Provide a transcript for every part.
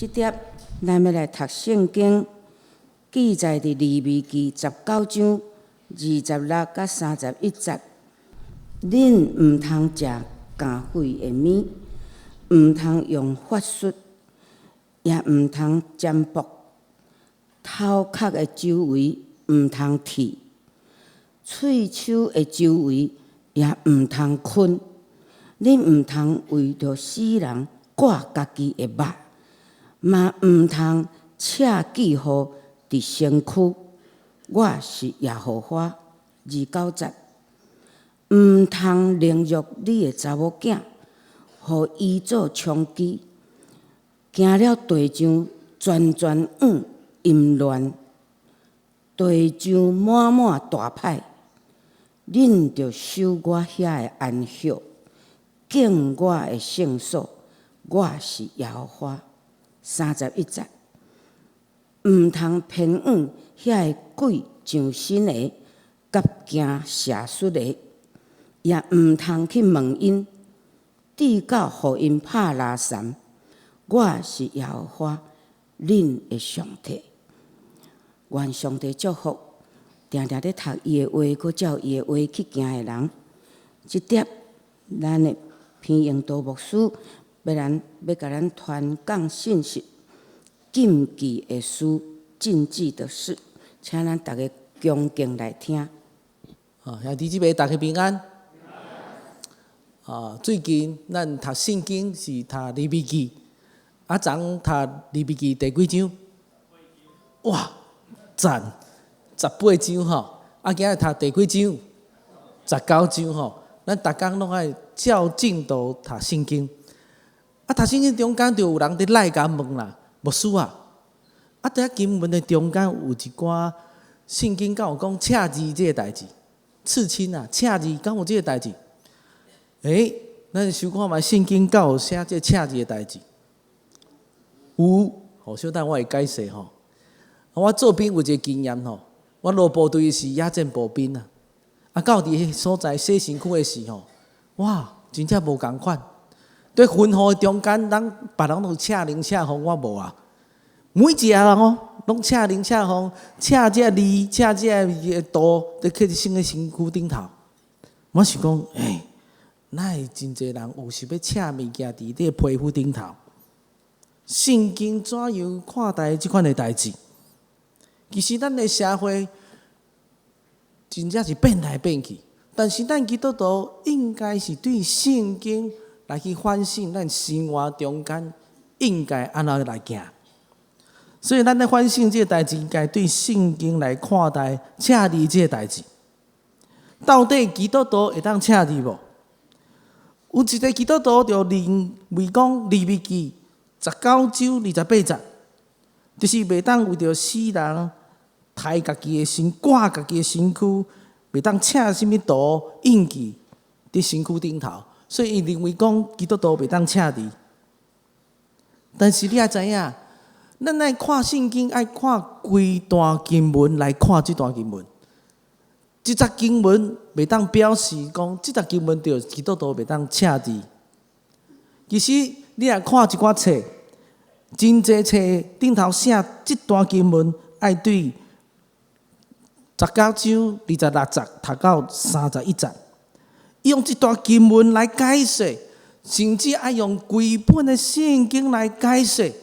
這帖咱欲來讀聖經，記載佇利未記十九章二十六佮三十一節。恁毋通食咬血的物，毋通用法術，也毋通占卜。頭殼的周圍毋通剃，喙鬚的周圍也毋通囥。恁毋通為著死人割家己的肉，嘛毋通刺記號佇身軀。我是耶和華。二九節，毋通凌辱你的查某囝，予伊做娼妓，行了地上全全往淫亂，地上滿滿大歹。恁著守我遐的安息，敬我的聖所，我是耶和華。三十一節，毋通偏向遐个鬼上身的，佮行邪術的，也毋通去問𪜶，直到予𪜶拍拉毘。我是耶和華，恁的上帝。願上帝祝福，定定咧讀伊的話，閣照伊的話去行的人。這帖咱的彭榮道牧師欲咱欲共咱傳講信息，禁忌的事，禁忌的事，請咱逐家恭敬來聽。啊，兄弟姊妹，逐家平安。啊，最近咱讀聖經是讀利未記，啊，昨讀利未記第幾章？哇，讚，十八章吼。啊，今仔日讀第幾章？十九章吼。咱逐工攏愛照進度讀聖經。啊，讀聖經中間就有人佇來共問啦，牧師啊，啊，佇遐經文的中間有一寡聖經敢有講刺字這个代誌，刺青啊，刺字敢有這个代誌？欸，咱想看覓聖經敢有寫這刺字的代誌？有，好，小等我會解釋吼。我做兵有一個經驗吼，我落部隊是野戰步兵啊，啊，到佇彼所在洗身軀的時吼，哇，真正無仝款。佇巡護的中間，人別人攏刺龍刺鳳，我無啊。每一个人哦，攏刺龍刺鳳，刺這字，刺這個圖，佇刻佇身的身軀頂頭。我想講，欸，哪會真濟人有想欲刺物件佇你的皮膚頂頭？聖經怎樣看待這款的代誌？其實咱的社會真正是變來變去，但是咱基督徒應該是對聖經來去反省，咱生活中間應該按怎來行。所以咱咧反省這个代誌，應該對聖經來看待刺字這个代誌。到底基督徒會當刺字無？有一个基督徒就認為講利未記十九章二十八節，就是袂當為著死人刣家己的身，割家己的身軀，袂當刺啥物圖印記佇身軀頂頭，所以伊認為講基督徒袂當刺字。但是你愛知影，咱愛看聖經，愛看規段經文來看這段經文。這節經文袂當表示講，這節經文就基督徒袂當刺字。其實你若看一寡冊，真濟冊頂頭寫這段經文，愛對十九章二十六節讀到三十一節，用這段經文來解釋，甚至愛用規本的聖經來解釋。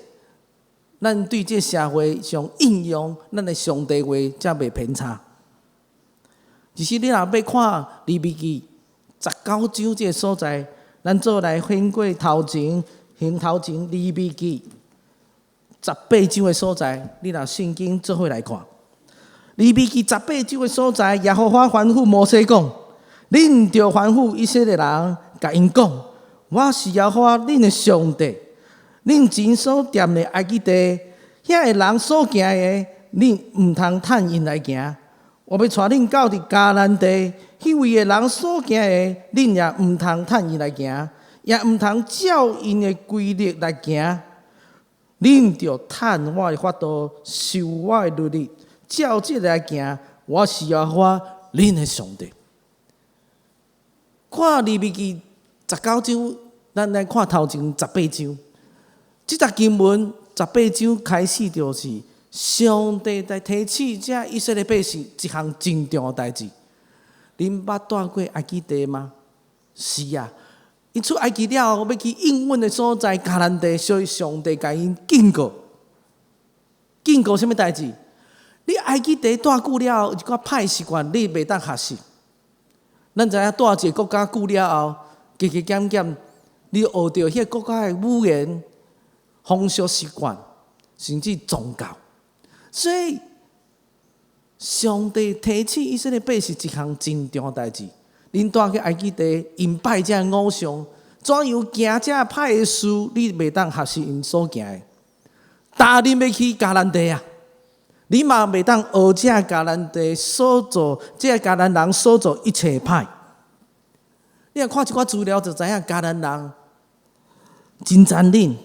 咱對這社會上應用咱的上帝話，才袂偏差。其實你若欲看利未記十九章這个所在，咱做來翻過頭前，翻頭前利未記十八章的所在，你若聖經做伙來看。利未記十八章的所在，耶和華吩咐摩西講：恁著吩咐以色列人，共𪜶講，我是耶和華恁的上帝。恁前所踮的埃及地，遐个人所行的，恁毋通趁𪜶來行。我欲帶恁到佇迦南地，彼位的人所行的，恁也毋通趁𪜶來行，也毋通照𪜶的規律來行。恁著趁我的法度，守我的律例，照這個來行。我是耶和華恁的上帝。看利未記十九章，咱來看頭前十八章。這節經文十八章開始就是上帝在提醒這以色列百姓一項真重要代誌。恁捌蹛過埃及地嗎？是啊，𪜶出埃及了後，欲去應允的所在迦南地，所以上帝共𪜶警告。警告啥物代誌？你埃及地蹛久了後，有一寡歹習慣，你袂當學習。咱知影蹛一個國家久了後，加加減減，你學著彼個國家的語言、風俗習慣，甚至宗教。所以，上帝提醒以色列百姓一項真重要代誌。恁蹛去埃及地，𪜶拜這偶像，怎樣行這歹的事，你袂當學習𪜶所行的。但恁欲去迦南地啊，你嘛袂當學這迦南地所做，這迦南人所做一切歹。你若看一寡資料就知影，迦南人真殘忍、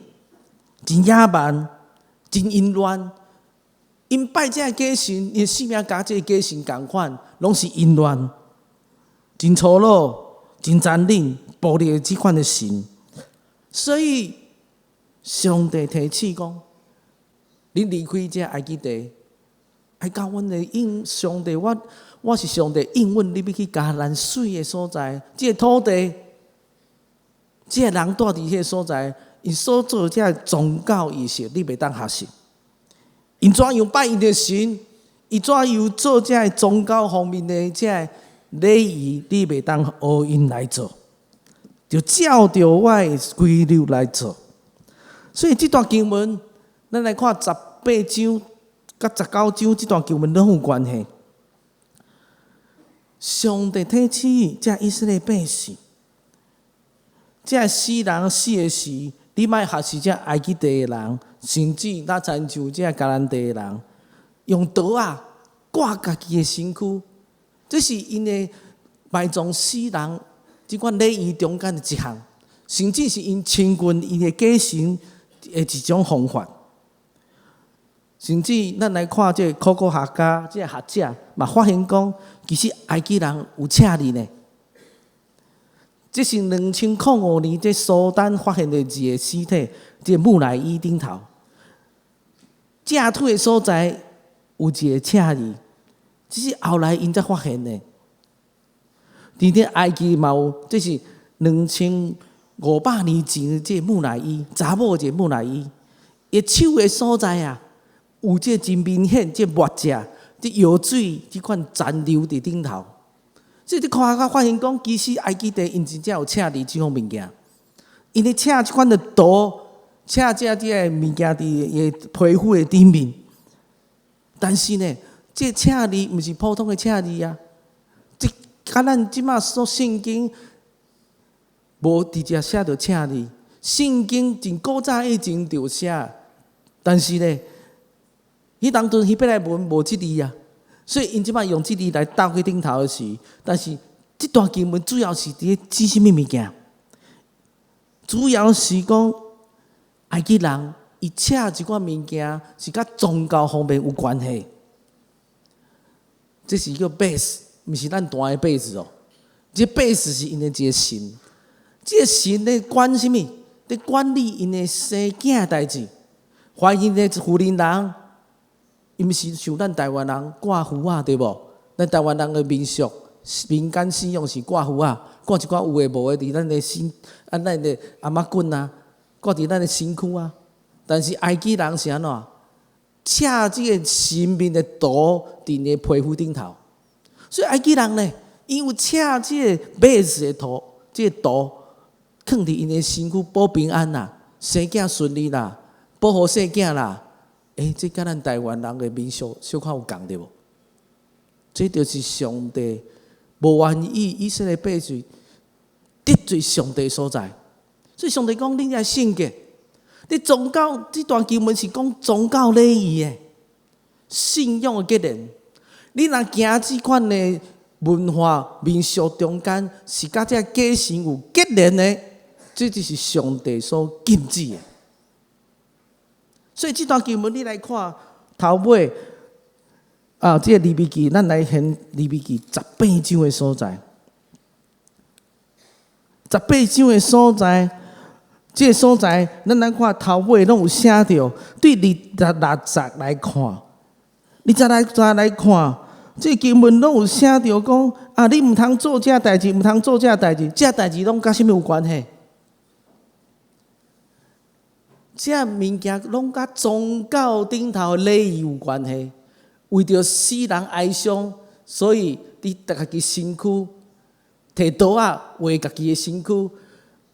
真野蠻、真淫亂。𪜶拜這假神，𪜶性命佮這假神仝款，攏是淫亂、真粗魯、真殘忍、暴力的這款的神。所以上帝提醒講：恁離開這埃及地，愛到阮的應上帝，我是上帝應允你欲去迦南媠的所在，這个土地，這个人蹛佇彼个所在，𪜶所做這宗教儀式，你袂當學習。𪜶怎樣拜𪜶的神，伊怎樣做這个宗教方面的這个禮儀，你袂當學𪜶來做，就照著我的規律來做。所以這段經文，咱來看十八章佮19章這段經文攏有關係。上帝提醒這以色列百姓，這死人死的時，你莫學習這埃及地的人，甚至若親像這迦南地的人，用刀仔割家己的身軀，這是𪜶的埋葬死人這款禮儀中間的一項，甚至是𪜶親近𪜶的假神的一種方法。甚至咱來看這個考古學家、這個學者嘛發現講，其實埃及人有赤字呢。這是2005年這蘇丹發現的一個屍體，這個木乃伊頂頭，正腿的所在有一個赤字，這是後來𪜶才發現的。佇咧埃及嘛有，這是2500年前的這個木乃伊，查某一個木乃伊，伊手的所在啊，有這真明顯，這墨跡、這藥水這款殘留佇頂頭。所以你科學家發現講，其實埃及地𪜶真正有赤字這種物件，𪜶咧赤這款的圖，赤這個物件佇伊皮膚的頂面。但是呢，這赤字毋是普通的赤字啊，這佮咱這馬所聖經無直接寫著赤字，聖經真古早以前就寫，但是呢，彼當陣希伯來文無這字啊。所以𪜶這擺用這字來鬥去頂頭的時，但是這段經文主要是佇咧指啥物物件？主要是講埃及人伊赤這款物件是佮宗教方面有關係。這是叫貝斯，毋是咱彈的貝斯哦。這貝斯是𪜶的一個神，這個神咧管啥物？咧管理𪜶的生囝代誌，懷孕的婦人人。伊毋是像咱台灣人掛符仔對無？咱台灣人的民俗、民間信仰是掛符仔，掛一寡有的無的佇咱的身，啊，咱的頷仔骨啊，掛佇咱的身軀啊。但是埃及人是按怎？赤這個神明的圖佇𪜶的皮膚頂頭，所以埃及人呢，𪜶有赤這個馬子的圖，這個圖囥佇𪜶的身軀保平安啦，生囝順利啦，保護細囝啦。欸，這佮咱台灣人的民俗小可有仝對無？這就是上帝無願意以色列百姓得罪上帝所在。所以上帝講：恁愛聖潔。你宗教這段經文是講宗教禮儀的信仰的結連。你若行這款的文化民俗中間，是佮這假神有結連的，這就是上帝所禁止的。所以這段經文你來看頭尾啊，這個利未記，咱來現利未記十八章的所在。十八章的所在，這个所在，咱來看頭尾攏有寫著，對26節來看，26節來看，這個經文攏有寫著講啊，你毋通做這代誌，毋通做這代誌，這代誌攏佮啥物有關係？這物件攏佮宗教頂頭的禮儀有關係。為著死人哀傷，所以佇家己身軀提刀仔劃家己的身軀，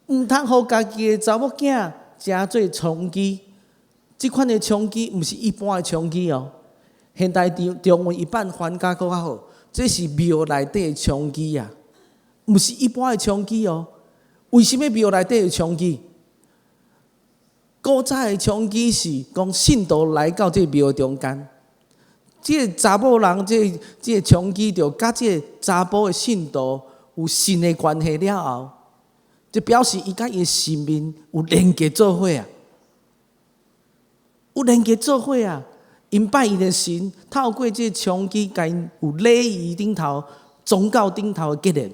毋通予家己的查某囝食做娼妓。這款的娼妓毋是一般的娼妓哦。現代中中文譯版翻較閣較好，這是廟內底的娼妓啊，毋是一般的娼妓哦。為啥物廟內底的娼妓？古早的娼妓是講信徒來到這廟中間，這个查某人，這个娼妓就佮這个查埔的信徒有性的關係了後，就表示伊佮伊的神明有連結做伙啊，有連結做伙啊。𪜶拜𪜶的神，透過這个娼妓共𪜶有禮儀頂頭、宗教頂頭的結連。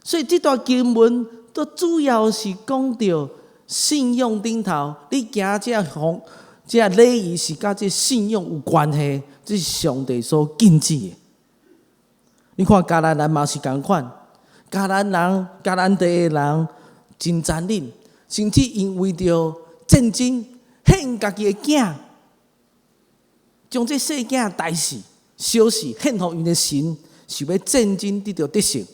所以這段經文都主要是講著信仰頂頭，你行這方這禮儀是佮這信仰有關係，這是上帝所禁止的。你看迦南人嘛是仝款，迦南人、迦南地的人真殘忍，甚至𪜶為著戰爭獻家己的囝。將這細囝殺死、燒死，獻予𪜶的神，是欲戰爭得著得勝。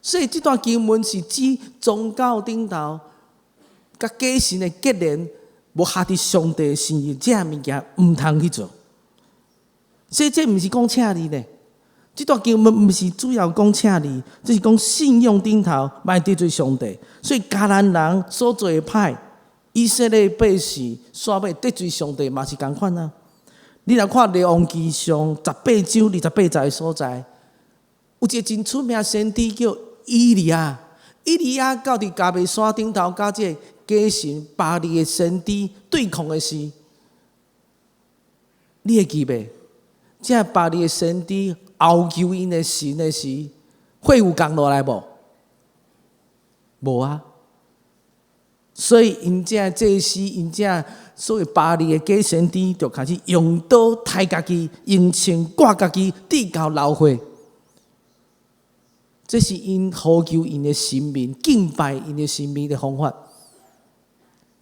所以這段經文是指宗教頂頭佮假神的結連，無合佇上帝的心意，這物件毋通去做。所以這毋是講赤字呢，這段經文毋是主要講赤字，這是講信仰頂頭莫得罪上帝。所以迦南人所做的歹，以色列百姓煞欲得罪上帝嘛是仝款啊。你若看《列王紀上》18章28節的所在，有一个真出名先知叫以利亞。以利亞到佇迦密山頂頭，佮這个假神巴力的先知對抗的時，你會記袂？這巴力的先知哀求𪜶的神的時，火有降落來無？無啊。所以𪜶這祭司，𪜶這所謂巴力的假先知，就開始用刀刣家己，用槍割家己，直到流血。這是𪜶呼求𪜶的神明，敬拜𪜶的神明的方法。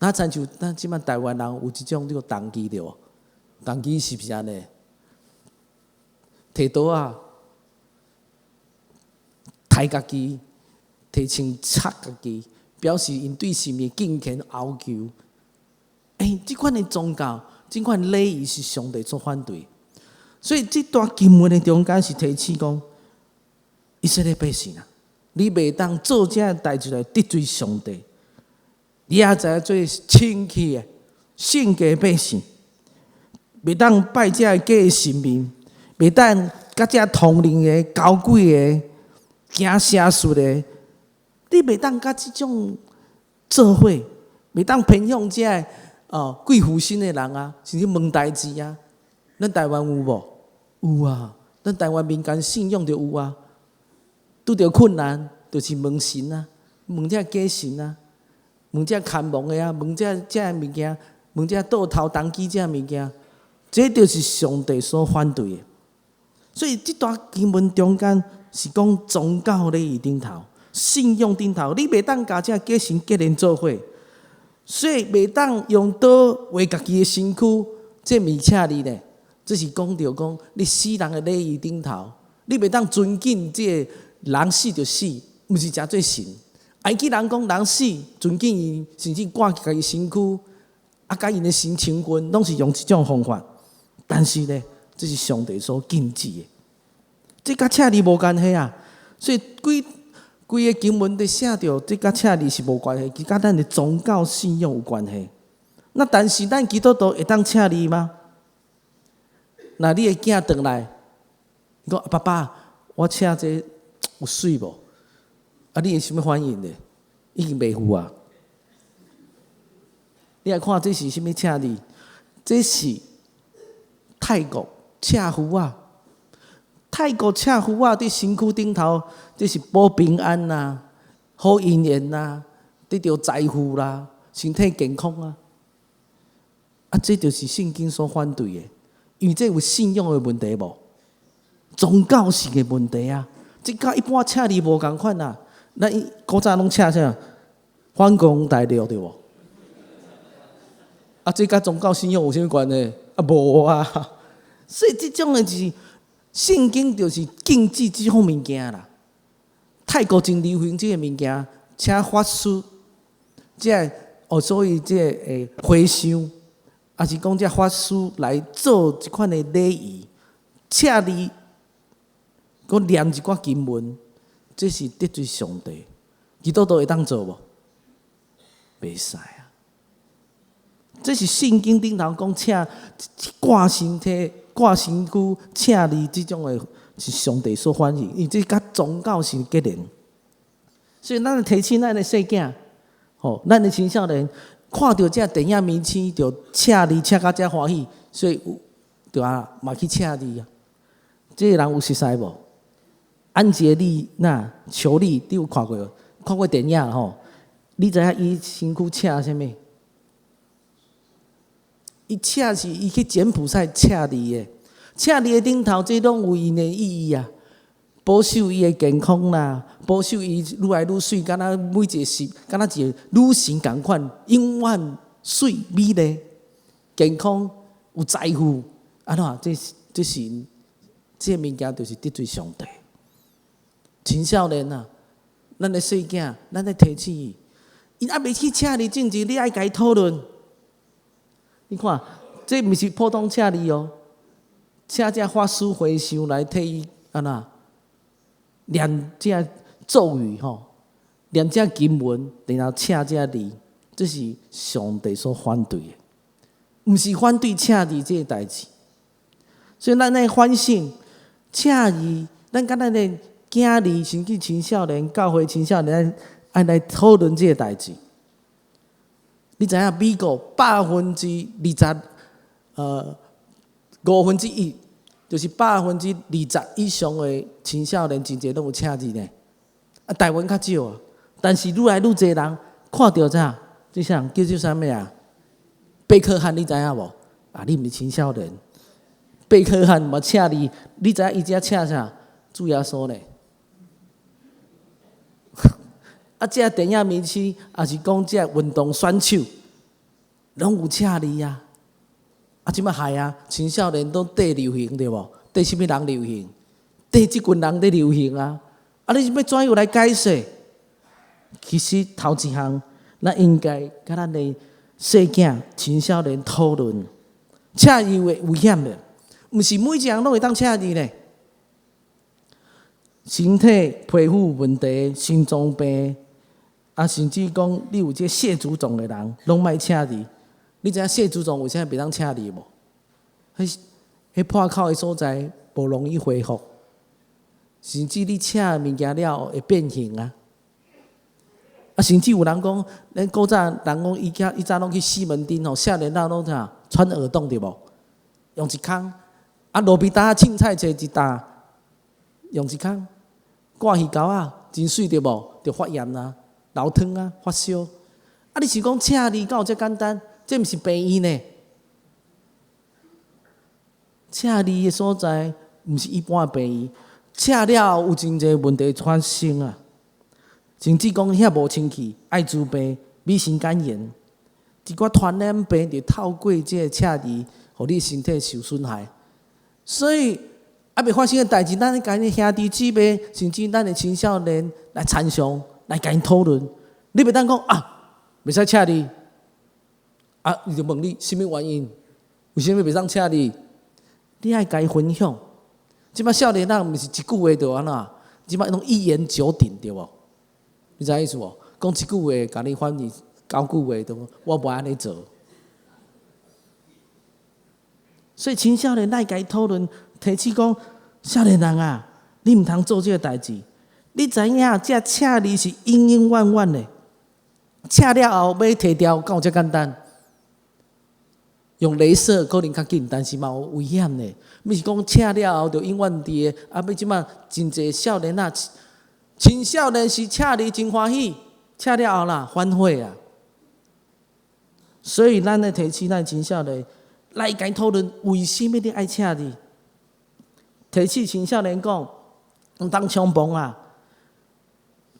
那親像咱這擺台灣人有這種這个童乩對無？童乩是毋是按呢？提刀仔，刣家己，提槍插家己。表示𪜶對神明敬虔哀求。欸，這款的宗教，這款禮儀是上帝所反對。所以這段經文的中間是提醒講，以色列百姓啊，你袂當做這代誌來得罪上帝。你也知影做清氣的聖潔百姓，袂當拜這假神明，袂當佮這通靈的、交鬼的、行邪術的。你袂當佮這種做伙，袂當偏向這个哦鬼附身的人啊，甚至問代誌啊。咱台灣有無？有啊，咱台灣民間信仰就有啊。拄著困難，就是問神啊，問這假神啊，問這牽亡的啊，問這這物件，問這倒頭童乩這物件，這就是上帝所反對的。所以這段經文中間是講宗教禮儀頂頭。信仰頂頭，你袂當共這假神結連做伙，所以袂當用刀劃家己的身軀，這毋是赤字呢？這是講著講你死人的禮儀頂頭，你袂當尊敬這个人死就死，毋是誠做神。埃及人講人死，尊敬伊，甚至割家己身軀，啊，佮𪜶的神親近，攏是用這種方法。但是呢，這是上帝所禁止的，這佮赤字無關係啊。所以規規个經文佇寫著，這佮赤字是無關係，佮咱的宗教信仰有關係。那但是咱基督徒會當赤字嗎？若你的囝轉來，你講爸爸，我赤這有媠無？啊，你會啥物反應呢？已經袂赴啊！你來看這是啥物赤字？這是泰國赤符仔。泰國赤符仔佇身軀頂頭，這是保平安啦、好姻緣啦、得著財富啦，身體健康啊。啊，這就是聖經所反對的，因為這有信仰的問題無？宗教性的問題啊！這佮一般赤字無仝款啊！咱古早攏赤啥？反攻大陸對無？啊，這佮宗教信仰有啥物關係？啊，無啊！所以這種的就是聖經，就是禁止這種物件啦。泰國真流行這个物件，請法師，這个哦，所以這个和尚，抑是講這法師來做這款的禮儀，赤字，閣念一寡經文，這是得罪上帝。基督徒會當做無？袂使啊！這是聖經頂頭講，赤掛身體、掛身軀、赤字這種的，是上帝所歡喜，因為這佮宗教是結連。所以咱提醒咱的細囝，吼，咱的青少年看著這電影明星就赤字赤甲遮歡喜，所以有對啊，嘛去赤字啊。這个人有熟似無？安傑麗娜·裘莉，你有看過無？看過電影吼？你知影伊身軀赤啥物？伊赤是伊去柬埔寨赤字的，赤字的頂頭，這攏有𪜶的意義啊！保守伊的健康啦，保守伊愈來愈媠，敢若每一個時，敢若一個女神仝款，永遠媠美麗、健康、有財富，按怎？這是這个物件，就是得罪上帝。青少年啊，咱的細囝，咱咧提醒伊，伊猶未去赤字進前，你愛共伊討論。你看，這毋是普通赤字哦，請這法師和尚來替伊按怎念這咒語吼，念這經文，然後赤這字，這是上帝所反對的，毋是反對赤字這个代誌。所以咱愛反省赤字，咱佮咱的囝兒，甚至青少年、教會青少年愛來討論這个代誌。你知影美國20%，1/5，就是20%以上的青少年真濟攏有赤字呢。啊，台灣較少啊，但是愈來愈濟人看著啥？這啥人叫做啥物啊？貝克漢，你知影無？啊，你毋是青少年。貝克漢嘛赤字，你知影伊遮赤啥？主耶穌呢？啊，這電影明星，抑是講這運動選手，攏有赤字啊！啊，這擺害啊，青少年都綴流行對無？綴啥物人流行？綴這群人咧流行啊！啊，你是欲怎樣來解釋？其實頭一項，咱應該佮咱的細囝、青少年討論，赤字會危險的，毋是每一個人攏會當赤字呢。身體皮膚問題、心臟病。啊，甚至講你有這血脂腫的人，攏莫赤字。你知影血脂腫為啥袂當赤字無？彼破口的所在無容易恢復，甚至你赤物件了後會變形啊！啊，甚至有人講，咱古早人講伊早攏去西門町吼，少年人攏啥穿耳洞對無？用一空，啊，路邊摊凊彩揣一擔，用一空，掛魚鈎仔，真媠對無？就發炎啦。流湯啊，發燒啊！你是講赤字敢有遮簡單？這毋是病院呢。赤字的所在，毋是一般的病院。赤了後有真濟問題發生啊！甚至講遐無清氣、愛滋病、乙型肝炎，一寡傳染病就透過這个赤字，予你身體受損害。所以，猶未發生的代誌，咱共𪜶兄弟姊妹，甚至咱的青少年來參詳。來共𪜶討論，你袂當講啊，袂使赤字，啊，伊就問你啥物原因？為啥物袂當赤字？你愛共伊分享。這擺少年人毋是一句話就按怎？這擺攏一言九鼎對無？你知影意思無？講一句話，共你反應九句話都我無按呢做。所以青少年愛共伊討論，提醒講少年人啊，你毋通做這个代誌。你知影這赤字是永永遠遠的，赤了後欲提掉，敢有遮簡單？用雷射可能較緊，但是嘛有危險的。毋是講赤了後就永遠佇个，啊！欲這擺真濟少年仔，青少年是赤字真歡喜，請了後啦，反悔啊！所以咱咧提醒咱青少年來共討論，為啥物你愛請字？提醒青少年講，毋通衝動啊！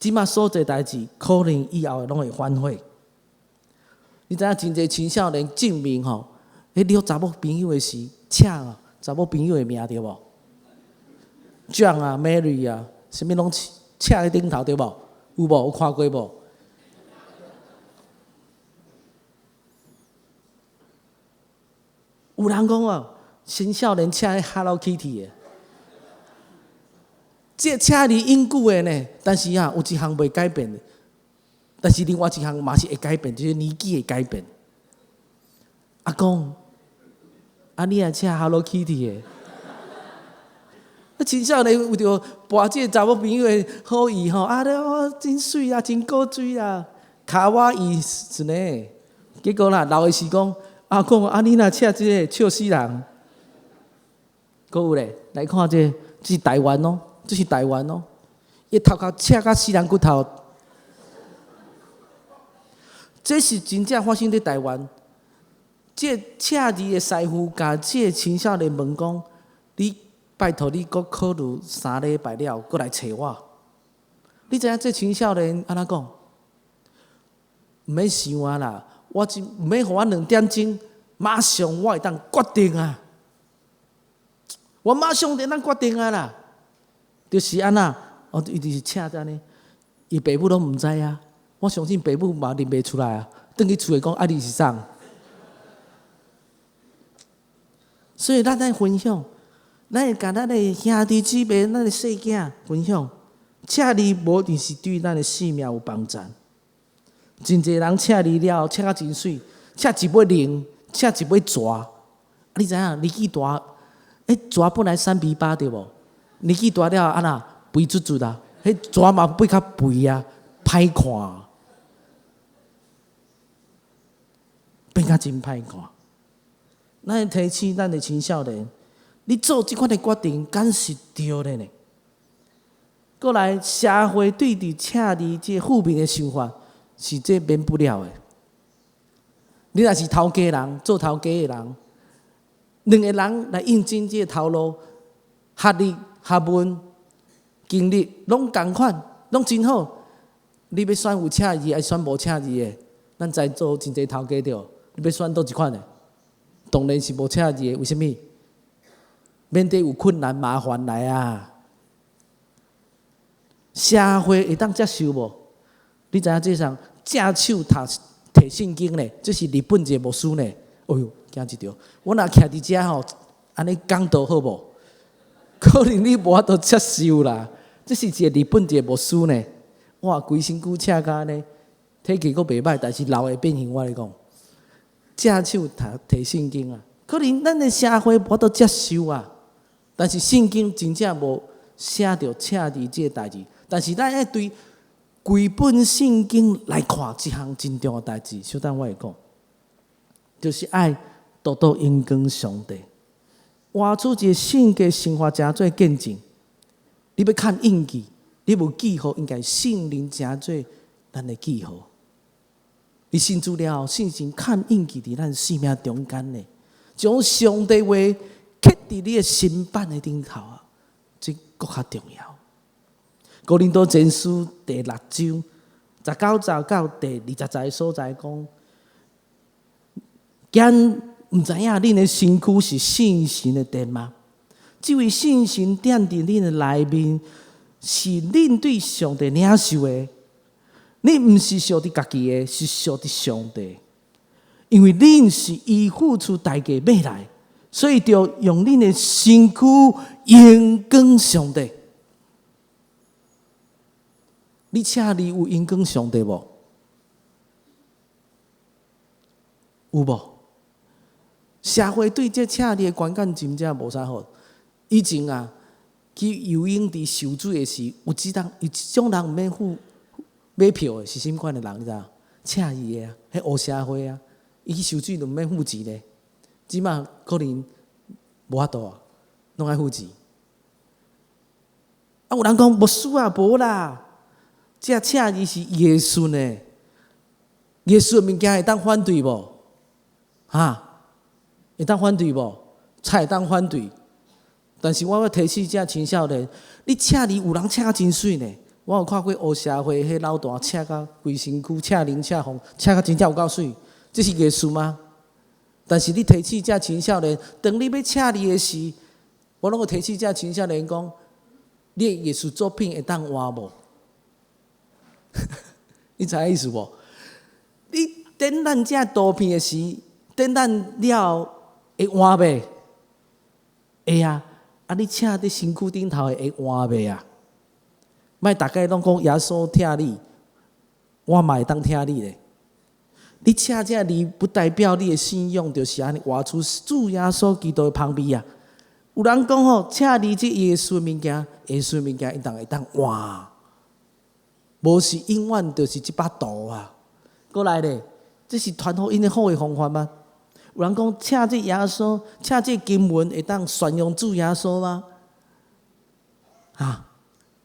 這馬所做代誌，可能以後攏會反悔。你知影真濟青少年證明吼，彼撩查某朋友的時，請查某朋友的名對無？John 啊，Mary 啊，啥物攏請佇頂頭對無？有無？有看過無？有人講哦，青少年請彼 Hello Kitty 的，這請字永久的呢。但是啊，有一項袂改變的，但是另外一項嘛是會改變，就是年紀會改變。阿公，啊你也請 Hello Kitty 的？啊，青少年為著博這個查某朋友的好意吼，啊，你真媠啊，真古錐啊，卡哇伊是呢。結果啦，老的是講。阿公，啊你若請這个笑死人，閣有咧，來看這個，這是台灣哦，這是台灣哦，伊頭殼請甲死人骨頭，這是真正發生佇台灣。這個請字的師傅共這個青少年問講：你拜託你閣考慮3禮拜了，閣來揣我。你知影這青少年按怎講？毋免想啊啦，我只毋免予我2點鐘。馬上我會當決定啊！我馬上就當決定啊啦！就是按怎，哦，伊就是請按呢，伊爸母攏毋知啊。我相信爸母嘛認袂出來啊。轉去厝內講，啊，你是啥？所以咱愛分享，咱會共咱的兄弟姊妹、咱的細囝分享，請字無一定是對咱的性命有幫助。真濟人請字了，請甲真媠，請一尾龍。請一尾蛇，啊！你知影年紀大，彼蛇本來3米8對無？年紀大了按怎肥嘟嘟啊？彼蛇嘛變較肥啊，歹看，變較真歹看。咱提醒咱的青少年，你做這款的決定，敢是對的呢？過來，社會對佇請字這負面的想法，是這免不了的。你若是頭家人，做頭家的人，兩个人來應徵這个頭路，學歷、學問、經歷攏仝款，攏真好。你欲選有請字，抑是選無請字的？咱在座真濟頭家對，你欲選佗一款的？當然是無請字的，為啥物？免得有困難麻煩來啊！社會會當接受無？你知影這啥？正手讀提聖經呢？這是日本一个牧師呢。哎喲，驚一著！我若徛佇遮吼，按呢講道好無？可能你無法度接受啦。這是一个日本一个牧師呢。哇，規身軀赤甲按呢，體格閣袂歹，但是老會變形。我咧講，正手讀提聖經啊，可能咱的社會無法度接受啊。但是聖經真正無寫著請字這个代誌，但是咱愛對規本聖經來看，這項真重要代誌。小等我會講，就是愛獨獨榮光上帝，活出一个性格生活，成做見證。你欲看印記，你無記號，應該聖靈成做咱的記號。你信主了後，聖靈看印記佇咱生命中間呢，將上帝話刻佇你的心版的頂頭啊，這閣較重要。哥林多前書第六章19節到第20節的所在講，敢毋知影恁的身軀是聖神的殿嗎？這位聖神踮佇恁的內面，是恁對上帝領受的。恁毋是屬佇家己的，是屬佇上帝。因為恁是伊付出代價買來，所以著用恁的身軀榮光上帝。你請字有榮光上帝無？有無？社會對這請字的觀感真正無啥好。以前啊，去游泳池受水的時，有一人有一種人毋免付買票的，是啥物款的人？你知影？請字的啊，彼黑社會啊，伊去受水就毋免付錢咧。這馬可能無法度啊，攏愛付錢。啊，有人講牧師啊，無啦，這赤字是藝術呢？藝術物件會當反對無？哈？會當反對無？才會當反對。但是我欲提醒這青少年，你赤字有人赤甲真媠呢。我有看過黑社會彼老大赤甲規身軀赤龍赤鳳，赤甲真正有夠媠，這是藝術嗎？但是你提醒這青少年，當你欲赤字的時，我攏會提醒這青少年講，你的藝術作品會當換無？你知影意思無？你展覽這圖片的時，展覽了後會換袂？會啊！啊，你赤佇身軀頂頭的會換袂啊？莫逐家攏講耶穌疼你，我嘛會當疼你咧。你赤這字不代表你的信仰就是按呢活出主耶穌基督的芳味啊！有人講吼，赤字這藝術物件，藝術物件伊當會當換，無是永遠就是這幅圖啊。閣來咧，這是傳福音的好的方法嗎？有人講赤這耶穌，赤這經文會當宣揚主耶穌嗎？啊，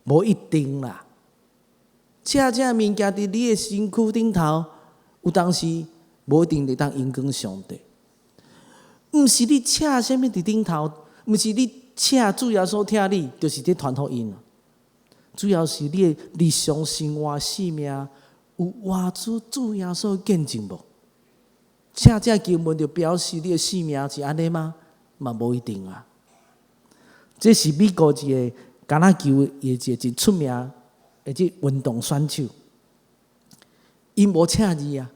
無一定啦。赤這物件佇你的身軀頂頭，有當時無一定會當榮光上帝。毋是你赤啥物佇頂頭，毋是你赤主耶穌疼你，就是佇傳福音。主要是你的日常生活生命有活出主耶穌見證無？赤這經文就表示你的生命是按呢嗎？嘛無一定啊。這是美國一個橄欖球的一個真出名的這運動選手，伊無赤字啊，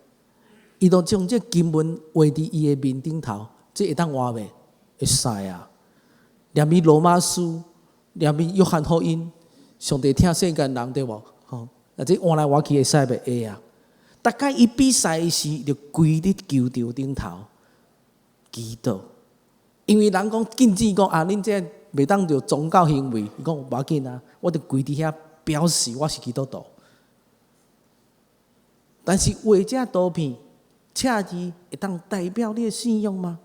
伊就將這經文畫佇伊的面頂頭，這會當換袂？會使啊。連伊羅馬書，連伊約翰福音，上帝疼世間人對無？吼，啊，這換來換去會使袂？會啊。逐擺伊比賽時，就跪佇球場頂頭祈禱，因為人講禁止講啊，恁這袂當著宗教行為。伊講無要緊啊，我就跪佇遐表示我是基督徒。但是畫這圖片、赤字會當代表你的信仰嗎？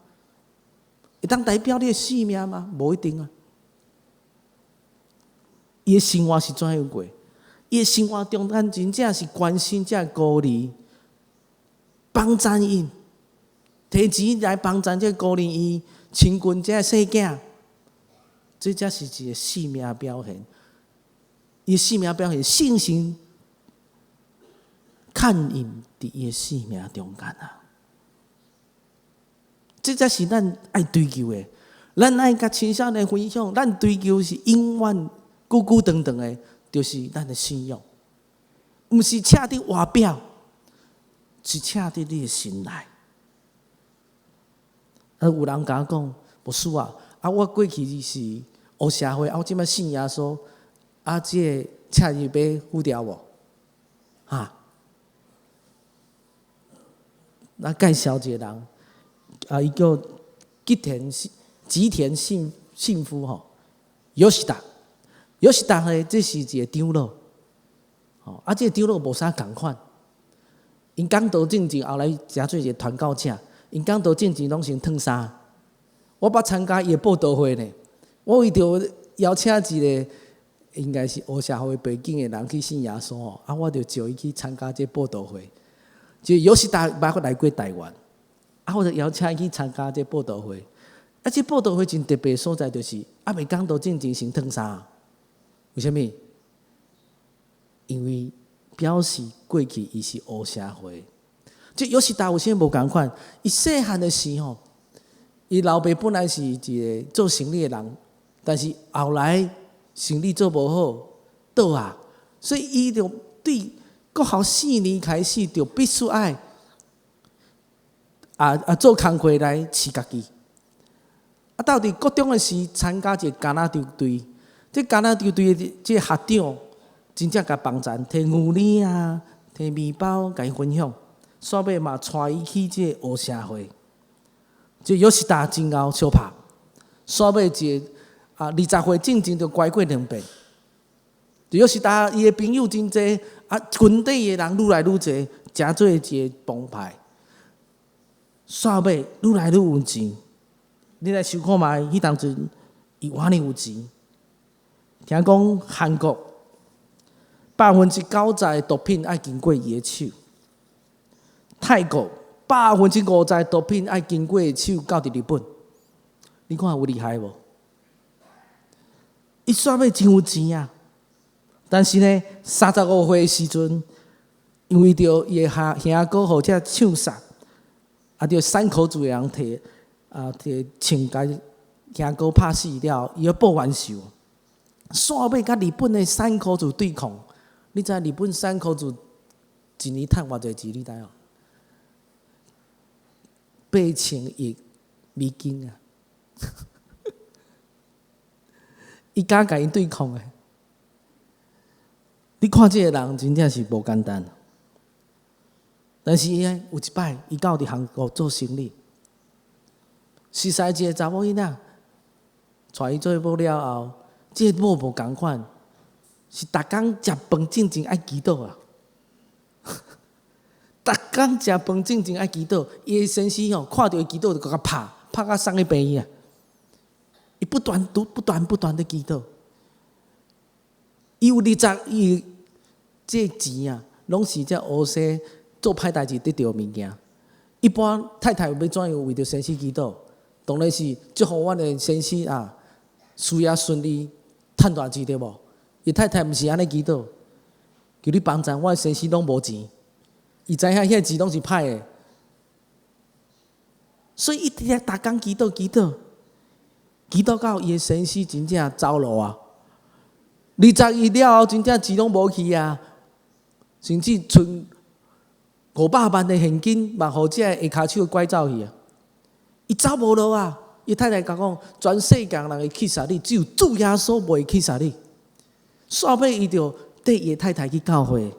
會當代表你的生命嗎？無一定啊。伊的生活是怎樣過？伊的生活中間真正是關心這孤兒，幫贊𪜶，提錢來幫贊這孤兒院，親近這細囝，這才是一個生命表現。伊的生命表現，聖神勘印佇伊的生命中間啊！這才是咱愛追求的。咱愛共青少年分享，咱追求是永遠久久長長的，就是咱的信仰，毋是赤佇外表，是赤佇你的心內。啊，有人共我講，牧師啊，啊，我過去是黑社會，啊，我這擺信耶穌，啊，這個赤字欲付掉無？哈？咱介紹一個人，啊，伊叫吉田信夫吼，約西達，約西達呢，這是一個長老，吼，啊，這個長老無啥仝款，𪜶講道進前後來誠做一個傳教者，𪜶講道進前攏先脫衫。我捌參加伊的佈道會呢，我為著邀請一個應該是黑社會背景的人去信耶穌吼，啊，我就招伊去參加這佈道會。就約西達捌來過台灣，啊，我就邀請伊去參加這佈道會。啊，這佈道會真特別所在，就是猶未講道進前先脫衫。為啥物？因為表示過去伊是黑社會。這約西達有啥物無仝款？伊細漢的時吼，伊老爸本來是一個做生意的人，但是後來生意做無好，倒啊，所以伊就對國校四年開始就必須愛做工課來飼家己。啊，到佇國中的時參加一個橄欖球隊，這橄欖球隊的這個學長真正共幫贊，提牛奶啊，提麵包，共伊分享。煞尾嘛帶伊去這個黑社會，這約西達真𠢕相拍。煞尾一個20歲進前就乖過兩遍。約西達伊的朋友真濟，啊，群底的人愈來愈濟，成做一個幫派。煞尾愈來愈有錢。你來想看覓，彼當陣伊偌爾有錢。聽講韓國90%的毒品愛經過伊的手。泰國50%的毒品愛經過伊手到佇日本。你看有厲害無？伊煞尾真有錢啊！但是呢，35歲的時陣，因為著伊的兄兄哥予這槍殺，啊，著山口組的人提啊提槍共兄哥拍死了，伊欲報冤仇，煞尾佮日本的山口組對抗。你知日本山口組一年趁偌濟錢？你知無？8000億美金啊！伊敢共𪜶對抗的？你看這個人真正是無簡單。但是伊有一擺，伊到佇韓國做生理，熟似一個查某囡仔，娶伊做某了後，這個某無仝款，是逐工食飯進前愛祈禱啊！逐工食飯進前愛祈禱，伊的先生吼看著伊祈禱就閣共拍，拍甲送去病院啊！伊不斷都不斷不斷咧祈禱，伊有20億這錢啊，攏是這烏西做歹代誌得著的物件。一般太太欲怎樣為著先生祈禱？當然是祝福阮的先生啊，事業順利，趁大錢對無？伊太太毋是按呢祈禱，求你幫贊，我的先生攏無錢，伊知影彼個錢攏是歹的，所以伊直直逐工祈禱祈禱，祈禱到伊的先生真正走路啊！20億了後，真正錢攏無去啊，甚至賰500萬的現金嘛，予這個下跤手拐走去啊！伊走無路啊！伊太太共講，全世界人會去殺你，只有主耶穌袂去殺你。煞尾伊就綴伊的太太去教會，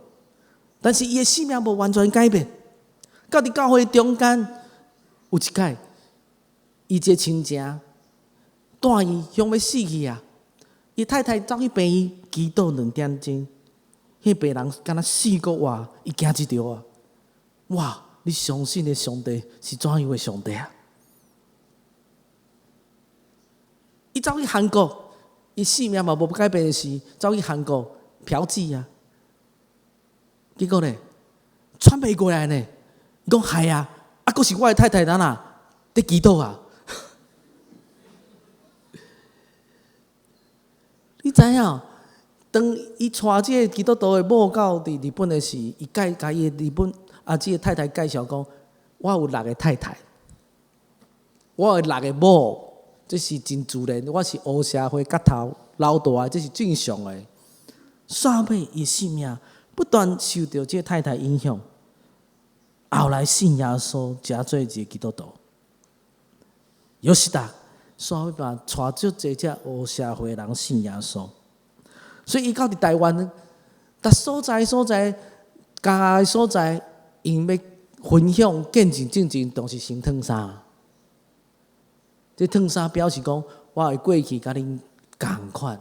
但是伊的生命無完全改變。到佇教會中間有一擺，伊一個親情蹛伊想欲死去啊！伊太太走去病院祈禱2點鐘，彼病人敢若死閣活，伊驚一著啊！哇！你相信的上帝是怎樣的上帝啊？伊走去韓國。伊生命嘛無改變的時，走去韓國嫖妓啊，結果呢，喘袂過來呢。伊講係啊，啊，閣是我的太太哪啦，佇祈禱啊。你知影？當伊帶這個基督徒的某到佇日本的時，伊介共伊的日本啊，這個太太介紹講，我有六个太太，我有六个某。這是真自然，我是黑社會角頭老大，這是正常的。煞尾伊生命不斷受著這個太太影響，後來信耶穌，成做一個基督徒。有時呾，煞尾嘛帶足濟這黑社會人信耶穌，所以伊到佇台灣，逐所在所在，家的所在，𪜶欲分享見證進前，總是先脫衫。這脫衫表示講，我的過去佮恁仝款，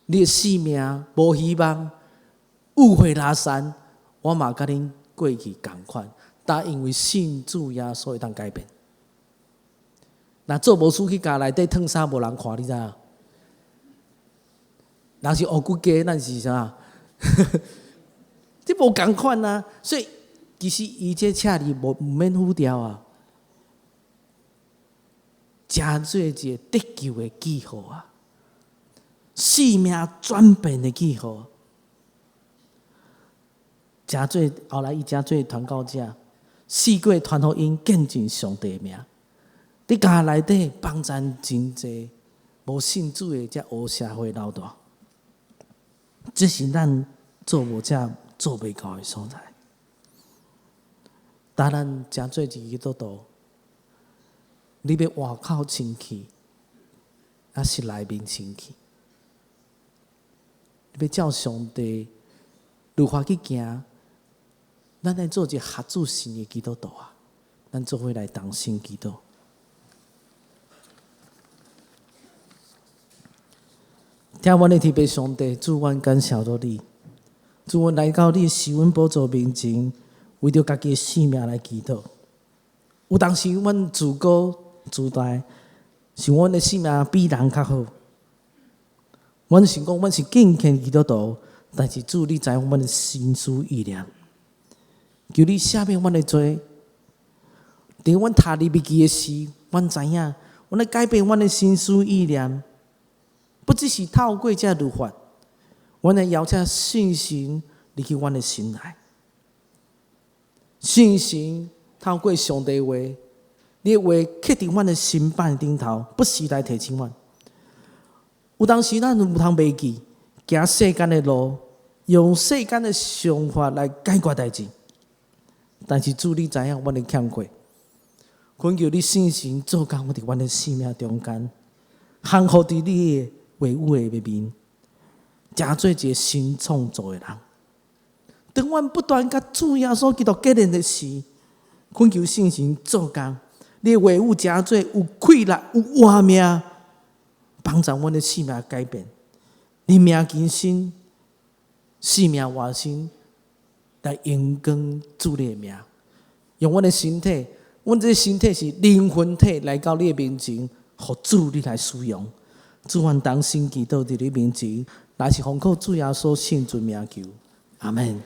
你的生命無希望，誤會拉山，我嘛佮恁過去仝款，但因為信主耶穌會當改變。若做無輸去共內底脫衫，無人看，你知影？若是烏骨雞，咱是啥？這無仝款啊！所以其實伊這赤字無毋免付掉啊。成做一個得救的記號啊，生命轉變的記號。成做後來，伊成做傳教者，四界傳福音，見證上帝的名。佇家內底幫贊真濟無信主的這黑社會老大，這是咱做牧者做袂到的所在。當咱成做一個基督徒，你欲外口清氣，抑是內面清氣？你欲照上帝律法去行，咱愛做一個合主心的基督徒啊！咱做伙來同心祈禱。疼阮的天父上帝，主，阮感謝著你，主，阮來到你的施恩寶座面前，為著家己的生命來祈禱。有當時，阮自高自大，想阮的生命比人較好。阮想講，阮是敬虔基督徒，但是主，你知影阮的心思意念，求你赦免阮的罪。佇阮讀利未記的時，阮知影，阮愛改變阮的心思意念，不只是透過這律法，阮愛邀請聖神入去阮的心內。聖神透過上帝話，你的話刻佇阮的心版頂頭，不時來提醒阮。有當時咱有通袂記，行世間的路，用世間的想法來解決代誌。但是主，你知影阮的欠缺，懇求你聖神做工佇阮的生命中間，降服佇你的話語的面，成做一個新創造的人。當阮不斷佮主耶穌基督結連的時，懇求聖神做工，你的話語成做有氣力、有活命，幫助阮的生命改變，認命更新，生命活新，來榮光主你的名。用阮的身體，阮這個身體是靈魂體，來到你的面前，予主你來使用。主，阮同心祈禱佇你面前，乃是奉靠主耶穌聖尊名求，阿門。